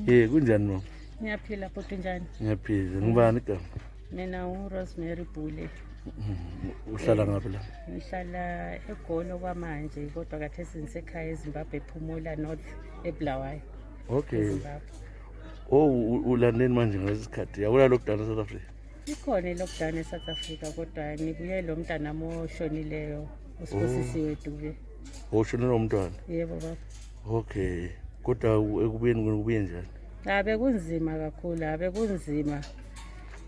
Eh kunjani mama? Ngiyaphila bhuti, njani? Ngiyaphila. Ngubani igama? Mina uRosemary Bhule. Uhlala ngaphi la? Ngihlala eGolo kwamanje, kodwa khathesi ngisekhaya eZimbabwe, ePhumula North, eBulawayo. eZimbabwe. Oh, ulandeni manje ngalesi sikhathi? Akula lockdown eSouth Africa? Ikhona i-lockdown eSouth Africa, kodwa ngibuye lo mntanami oshonileyo, uSibusisiwe Dube. Oh, ushonelwa umntwana? Yebo baba. Okay. Kodwa ekubuyeni kwenu kubuye njani? Abe kunzima kakhulu, abe kunzima.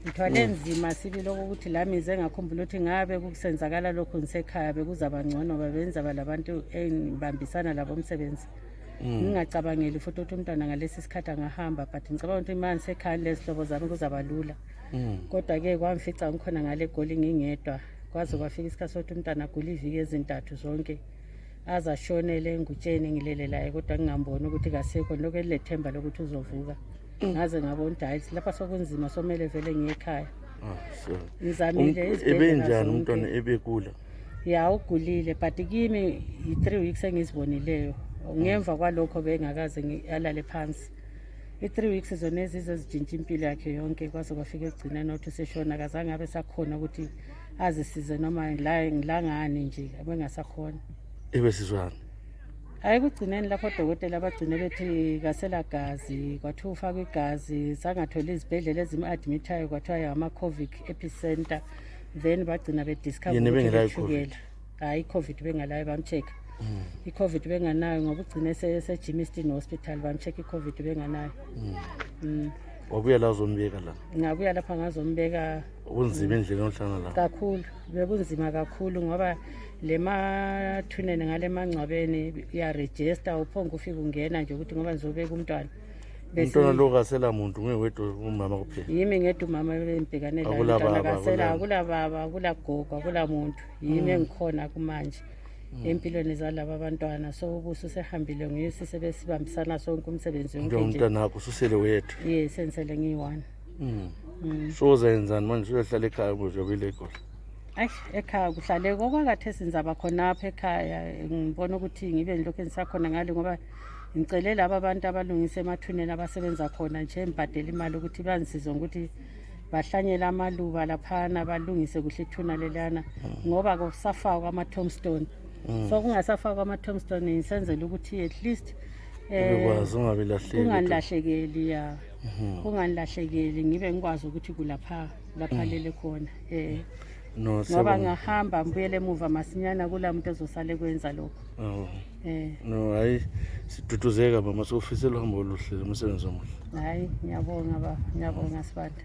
Ngithwale nzima sibili okokuthi lami ngize ngakhumbula ukuthi ngabe kusenzakala lokhu ngisekhaya bekuzaba ngcono, babenza labantu engibambisana labo umsebenzi. Ngingacabangeli futhi ukuthi umntwana ngalesi sikhathi angahamba, but ngicabanga ukuthi uma ngisekhaya lezihlobo zami kuzaba lula. Kodwa-ke kwamfica ngikhona ngale Goli ngingedwa, kwaze kwafika isikhathi sokuthi umntwana agule iviki ezintathu zonke, aze ashonele engutsheni ngilele laye, kodwa ngingamboni ukuthi kasekho, lokhu elilethemba lokuthi uzovuka. Ngaze ngabona ukuthi hhayi, lapha sokunzima, somele vele ngiye ekhaya. Ah, so. Ngizamile izibhedlela Ebenjani zonke. Umntwana ebekula? Ya, ugulile, but kimi yi-3 weeks engizibonileyo. Ngemva kwalokho bengakaze alale phansi. I-3 weeks zona ezize zitshintsha impilo yakhe yonke, kwaze kwafika ekugcineni ukuthi useshona, akazange abe sakhona ukuthi azisize noma la ngilangani nje, abengasakhona. Ebesizwana. Hayi, ekugcineni lapho odokotela bagcine bethi kaselagazi, kwathiwa ufakwe igazi, sangatholi izibhedlela ezim-admithayo, kwathiwa ama-Covid epicenter, then bagcina bediscover Yena ukuthi ebengelayo. uletshukela. Hhayi, i-Covid bengalayo, bam-check-a i-Covid benganayo, ngoba ugcine seGermiston Hospital, bam-check-a i-Covid benganayo. Wabuya la uzombeka la. Ngabuya lapha ngazombeka. Kunzima endleleni ohlala la. Kakhulu, bekunzima kakhulu, ngoba le mathuneni ngale mangcwabeni uyarejista, uphonge ufike ungena nje ukuthi ngoba ngizobeka umntwana. Umntwana lo kasela muntu, nguye wedwa umama kuphela. Yimi ngedwa umama ebembhekane laye. Akula Umntwana baba, kasela, akula- akula baba, akula gogo, akula muntu, yimi engikhona kumanje empilweni zalaba abantwana. So ubuso usehambile, nguye sisebesibambisana sonke umsebenzi yonke nje. Njengomntwana wakho ususele wedwa. Ye, sensele ngiyi-one. So uzayenzani manje? Uyohlala ekhaya ukuze uyobuyela eGoli? Ayi, ekhaya kuhlale okwakathesi, ngizaba khonapha ekhaya. Ngibona ukuthi ngibe ngilokhu ngisakhona ngale, ngoba ngicele laba abantu abalungisa emathuneni abasebenza khona nje, ngibhadele imali ukuthi bangisize ngokuthi bahlanyele amaluba laphana, balungise kuhle ithuna lelana, ngoba kusafakwa ama-tombstone. So kungasafakwa ama-tombstone, ngisenzela ukuthi at least Ubekwazi ungabi lahleki. Kunganilahlekeli, ya, kunganilahlekeli, ngibe ngikwazi ukuthi kulapha lapha lele khona. No, Ngoba siyabonga. ngahamba ngibuyele emuva masinyana, kula muntu ozosale kwenza lokho. Oh. Eh. No, hayi, siduduzeka mama, sikufisela uhambo oluhle, umsebenzi omuhle. Hayi, ngiyabonga baba, ngiyabonga Sibanda.